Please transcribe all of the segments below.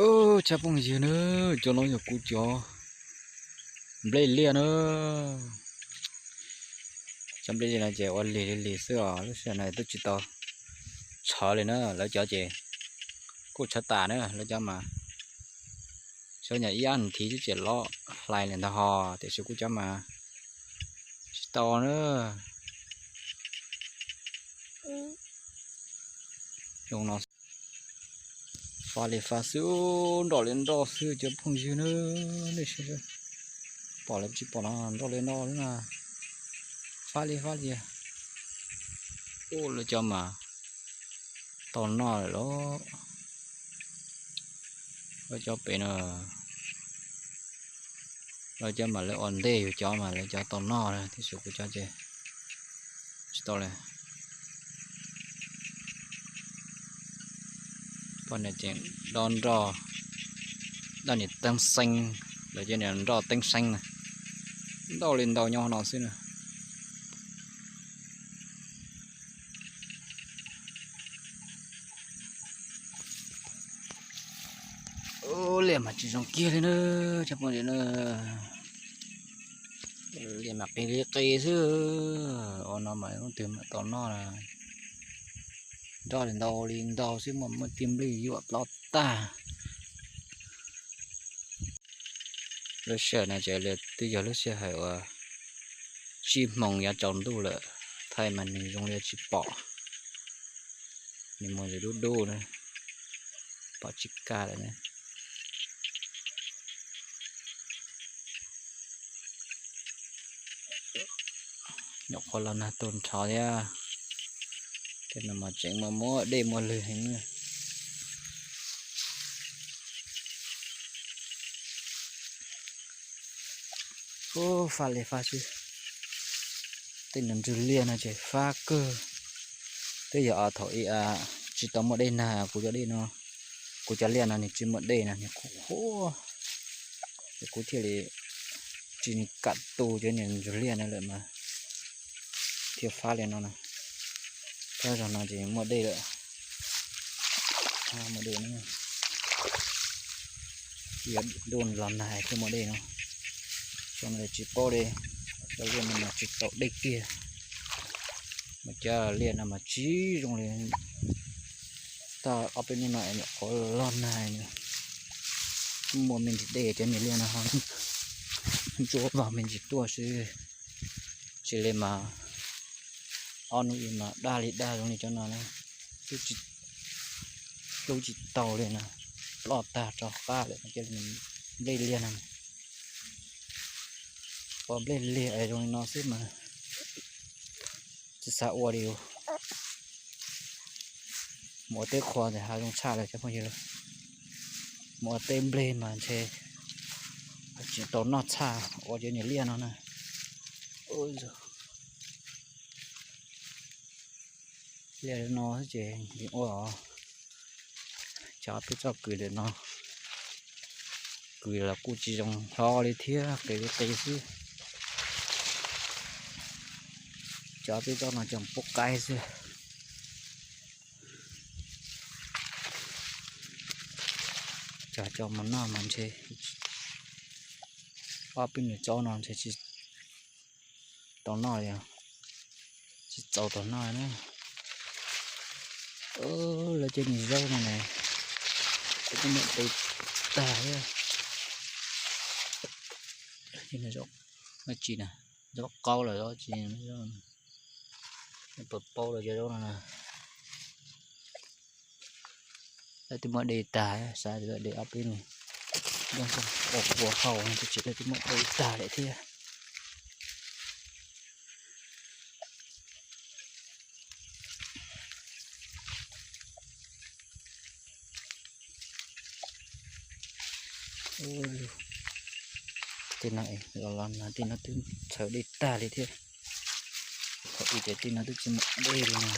Tsoom phooj ywg na, cov no yog kuv cov nplej liaj na. Cov nplej liaj no ces ua lig li lig xwb os, lub sij hawm no twb tsis tau tshawv li na. Lawv cov ces kuj tshawv tas na, lawv cov mas tshawv nyuam ib ob nas this xwb ces loj hlais li ntag ho, tiam sis kuv cov mas tsis tau na. Zoo no, fab li fab xwb, nroj li nroj xwb cov phooj ywg na. Nej saib, pom los tsis pom no, nroj li nroj na, fab li fab li. Ub, lawv cov mas tau noj lawm los, lawv cov pem no, lawv cov mas lawv ua ntej yus cov mas lawv cov tau noj na, tiam sis kuv cov ces tsis tau li. Poj niam tseem do nroj, do niam teeb xeeb, lawv cov niam nroj teeb xeeb na, ntau li ntau nyob no xwb na. Liaj mas tsis zoo kiag li na, cov phooj ywg na. Liaj mas qis li qis xwb, ua no mas leej twg mam tau noj na. Nroj li ntau li ntau xwb, muaj muaj tij nplij yuam ploj tag. Lub sij hawm no ces twb yog lub sij hawm uas tsib moos yav tsaus ntuj lawm, thaij mas nws zoo li tsis pom, nws mus dub dub na, pom tsis kaj lawm na. Nyuam qhuav los nag tu nrho thiab, tej no mas tseem muaj muaj dej muaj lwg heev na. Ub, fab li fab xwb. Tej no ntswg liaj no ces fab kawg. Twb yog thaum ub tsis tau muaj dej nag, kuv cov dej no, kuv cov liaj no nws tsis muaj dej no nws qhuav qhuav, ces kuv thiaj li tsis kam tu cov niag ntswg liaj no lawm mas thiaj fab li no na. Tab zaug no ces muaj dej lawm, muaj dej, yog ntuj los nag thiaj muaj dej no. Xyoo no tsis paub li, cov liaj no mas tsis tau dej kiag, mas cov liaj no mas tsis zoo li. Tag ob peb hnub no nyuam qhuav los nag, muaj me ntsis dej cov niag liaj no ho ntsuab vog me ntsis tuaj xwb. Tsis li mas ob hnub ib mas dag li dag zoo li cov no na, hlub tsis tau li no, ploj tag rov qab lawm. Nplej liaj no, pom nplej liaj es zoo li no xwb mas tsis xav ua li. Mus ua teb qhua ntawd hav zoo tshaj lawm cov phooj ywg. Mus ua teb nplej mas ntshe tsis tau noj tshaj ua cov niag liaj no na. Liaj no ces nws ua, cov peb txoj kws ntawm no, kws los kuj tsis zoo hlo li thiab, qis li qis xwb. Cov peb txoj no cov pub qaib xwb. Cov cov mus noj mas ntshe ob peb nws tsob no ntshe tsis tau noj li, tsis txaus tau noj na. Lawv cov niag zaub no ne, twb muab de tag thiab. Zaub tsi na, zaub qaub los zaub tsi, pab paub lawv cov zaub no na. Lawv twb muab de tag, xav tias de ob peb nws, ua ua haus no tsis, lawv twb muab de tag lawm thiab. Tej no los los no tej no twb txhawv dej tag li thiab. Thaum ub ces tej no twb tsis muaj dej li no.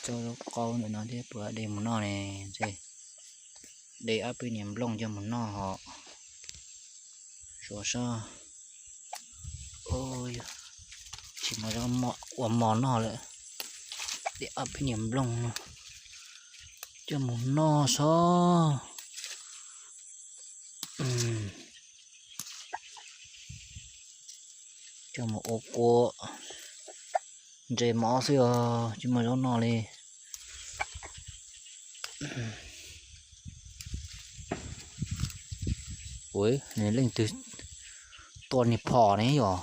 Tsob zaub qaub ntawm no thiab puas de mus noj ne? Ntshe de ob peb niag nplooj coj mus noj ho. Suav sab. Tsis muaj zaub ua mov noj lawm. Tib ob peb niag nplooj no coj mus noj sob. Coj mus ua kua ntses mov xwb os, tsis muaj zaub noj li. Ua, leej twg tua niag phom ne yom?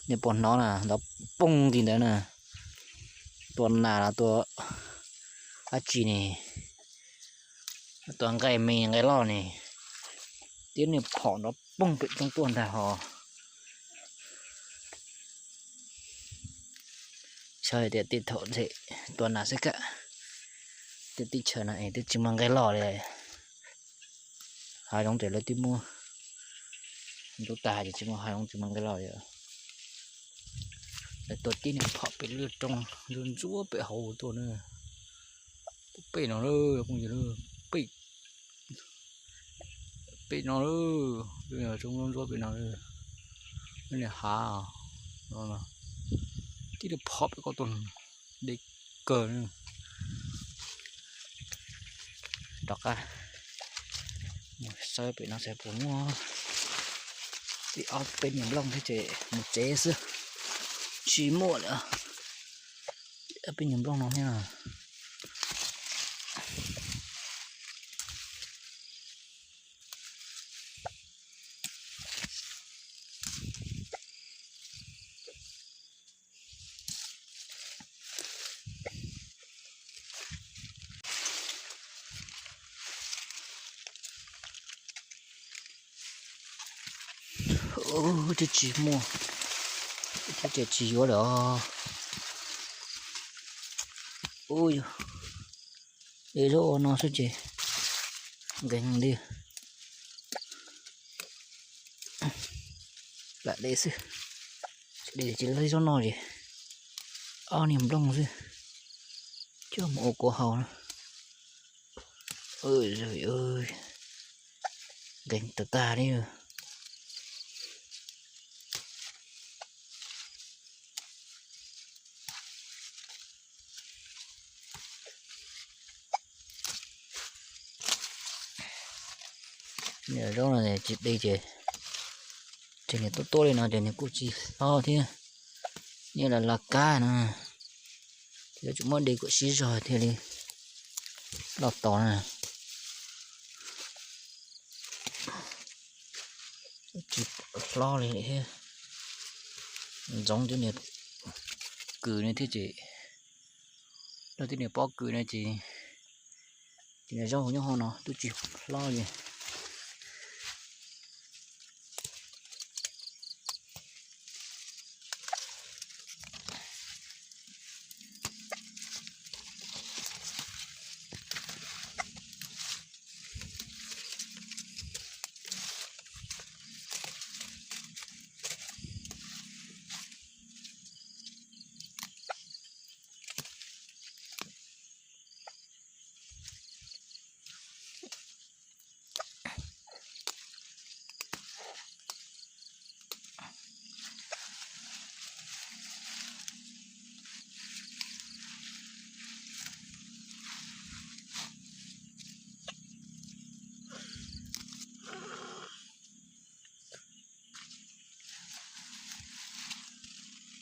Nej puas hnov na, ntov poog ti ntawd na. Tua nas los tua dab tsi ne, tua nqaij me nqaij loj ne, tib niag phom ntov poog pem roob tuaj ntag hos. Xyov tias tej thaum ntxhe tua nas xwb kawg, tej teb chaws no es twb tsis muaj nqaij loj li. Hav zoov ces lawv twb muab ntub tag ces tsis muaj hav zoov tsis muaj nqaij loj li. Lawv tua tib niag phom pem lwj roob ntsuab ntsuab pem hauv tuaj na. Pem no, pem, pem no, roob ntsuab ntsuab pem no, niag hav no, tib niag phom pem ko tuaj, deb kawg. Rov qab mus xawb pem no saib puas muaj. Tib ob peb niag nplooj thiab ces mus tsev xwb, tsis muaj lawm. Tib ob peb niag nplooj no thiab. Twb tsis muaj, twb ces tsis yuav lawm os. Ub, de zaub ua no xwb ces nkees li. Lam de xwb, de tsis laib zaub noj ces ob niag nplooj xwb, coj mus ua kua haus na. Nkees tag tag li. Niag zaub no tsis de ces, ces niag tuab tuab li no ces nws kuj tsis hlob thiab. Niag las las kab no, ces yuav tsum muab de kom sib zog thiaj li loj tos na. Tsis pom hlob li thiab. Ntxoov cov niag kws no thiab ces, lawv tej niag pob kws no ces, ces niag zaub nyob hauv no twb tsis hlob li.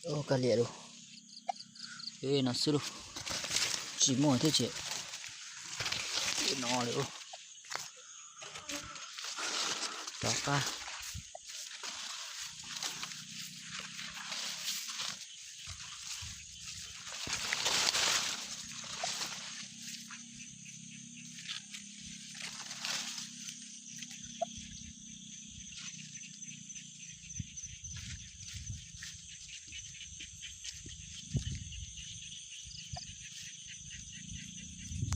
Ua kab liam lauj, no xwb lauj, tsis muaj thiab ces no li. Rov qab.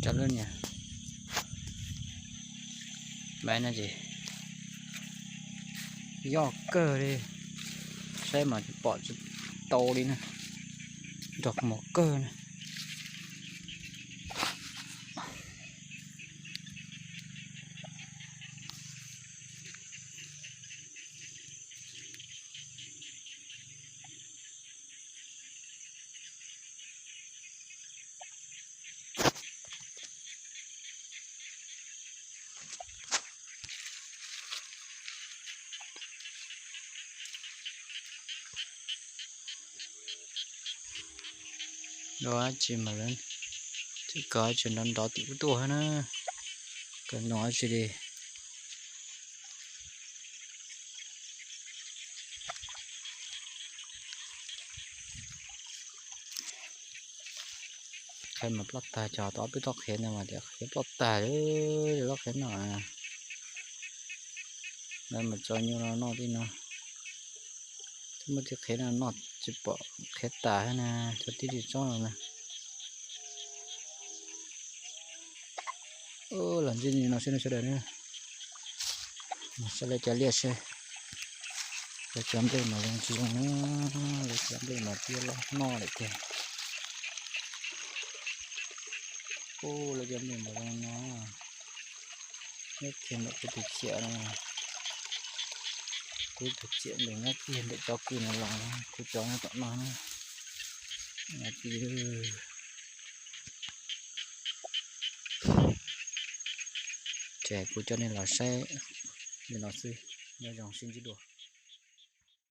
Cov lub niag maiv no ces yoj kawg li, saib mas pom tsis tau li na, nrog mos kawg na. Nrov dab tsi mas lawv tsis kov, tsis nrov nrov tim ub tuaj na. Kov nrov dab tsi li. Qheb mas ploj tag, cog tau ob peb tog qheb ntawd mas tias qheb ploj tag li, lub qheb no. Lawv mas tso nyuj los noj tej no. Twb muab tej qheb no noj tsis pom qheb tas thiab na, tso tib tsis tsob los na. Los ntsib li no seb nej sawv daws na. Saib lawv cov liaj seb, lawv cov nplej mas zoo tsis zoo na, lawv cov nplej mas twb loj noj lawm tiag. Ub, lawv cov nplej mas zoo no. Nyob kiag ntawm kuv tus ciam no, kuv tus ciam ntawm nyob kiag ntawm cov kws no los, kuv cov nyob tom no na. Ces kuv coj nej los saib li no xwb, nyob zoo sib ntsib dua.